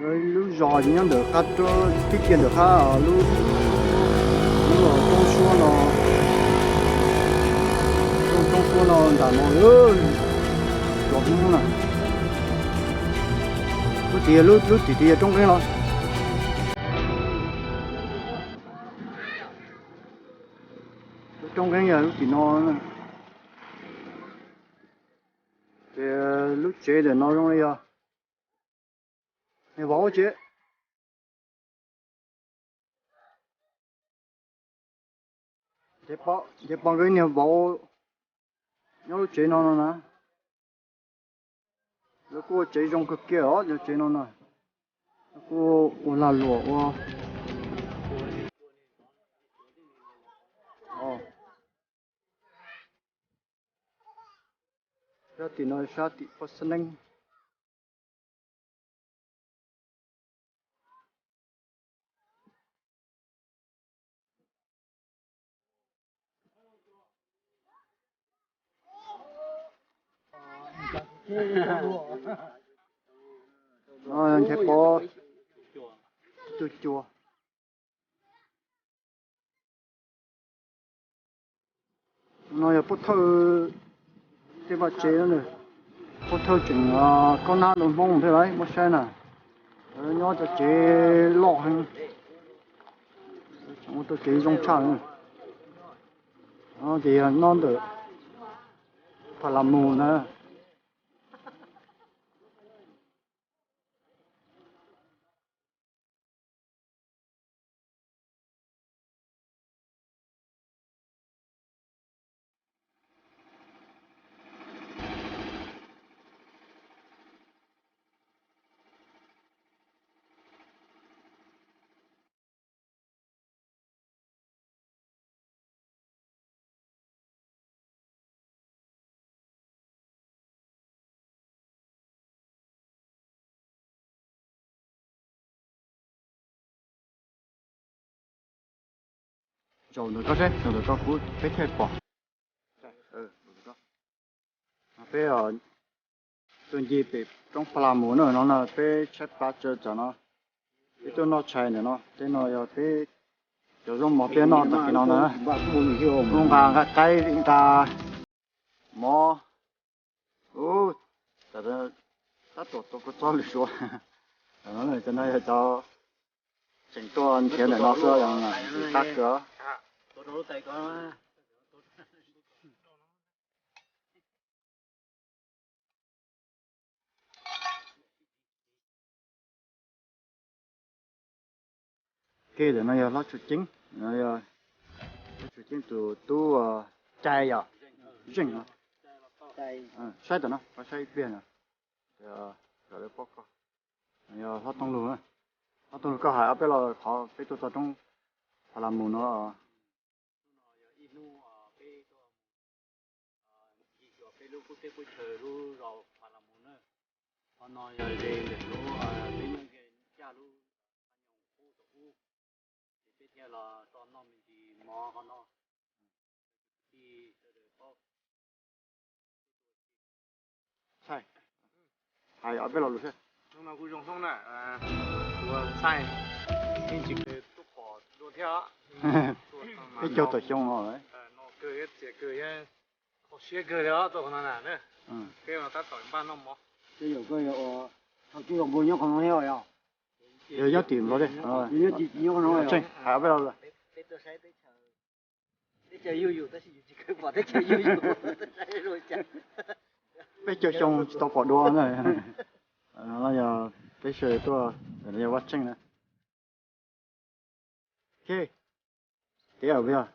Lub zos nyob ntawm qab roob, tib cia ntawm qab lub, lub roob suab no, lub roob suab no nram no, zos Hmoob na. Lub tim, lub, lub tim tid yog Roob Nqeeb los? Lub Roob Nqeeb yog lub tim no. Ces lub tsev ntawm no zoo li yog niag vauv tsev. Ces pom nkawd niag vauv nyob lub tsev no no na. Lawv kuj ua tsev zoo kawg kiag os, cov tsev no na. Lawv kuj ua lag luam ua. Sab tim no sab tim poj xab neeb. Nchai pob tug cua. No yog pov thawj tej vaj tsev, pov thawj tseem khaub nab rau Hmoob thiab lauj, muab saib na. Nyob cov tsev loj heev, tseem ua tau kev zoo tshaj. No ces yog nyob ntawm Pha La Mus na. Zaum ntawm koj seb, zaum ntawm koj kuv peb thiaj pom. Peb tuaj ncig pem roob Pha La Mus na, no na peb tshaib plab tsawv tsawv no. Peb tuaj noj tshais ntawm no, tej no yog peb cov zaub mov peb noj tag kis no na. Lub nqa nqa qaib nqa mov. Ub, tab tom tuav kua txob lwm suav. Cov no yog cov tseem tuaj nrhiav ntawm no xwb, qab kawg. Kiag ntawm no yog Hlob Tsum Ceeb, Hlob Tsum Ceeb tus tub Cai yom, Zeej no. Saib tam no, koj saib ib pliag no, kom lawv paub koj. Yog Hlob Tooj Lug, Hlob Tooj Lug koj hais ob peb lo qhov peb tuaj txog roob Pha La Mus no. Ib hnub peb tuaj ncig xyuas peb lub qub teb qub chaw lub zos Pha La Mus na. Qhov no yog ze ntawm lub peb nyob ze caj lub qub tom ub, ces peb thiaj los txog noj me ntsis mov qhov no. Hais ob peb lo lus seb. Hnub no kuj zoo hnub na, ua txhaij, yeej tsis pom dua thiab. Peb caug tawm xyoo no, no kawg thiab, txias kawg thiab, kho siab kawg li os tuaj qhov no na. Peb tab tom npaj noj mov. Tej zaum koj yog ua thaum twg los npua nyob qhov no thiab yog? Yog nyob tim Nplog thiab. Nyob tim nyob qhov no. Tseem hais ob peb lo lus. Teb chaws yuj yus tab sis yus tsis kheev pom teb chaws yuj yus. Peb caug xyoo tsis tau pom dua na. No yog peb sawv daws tuaj, no yog Vaj Tseej na. Tiav yog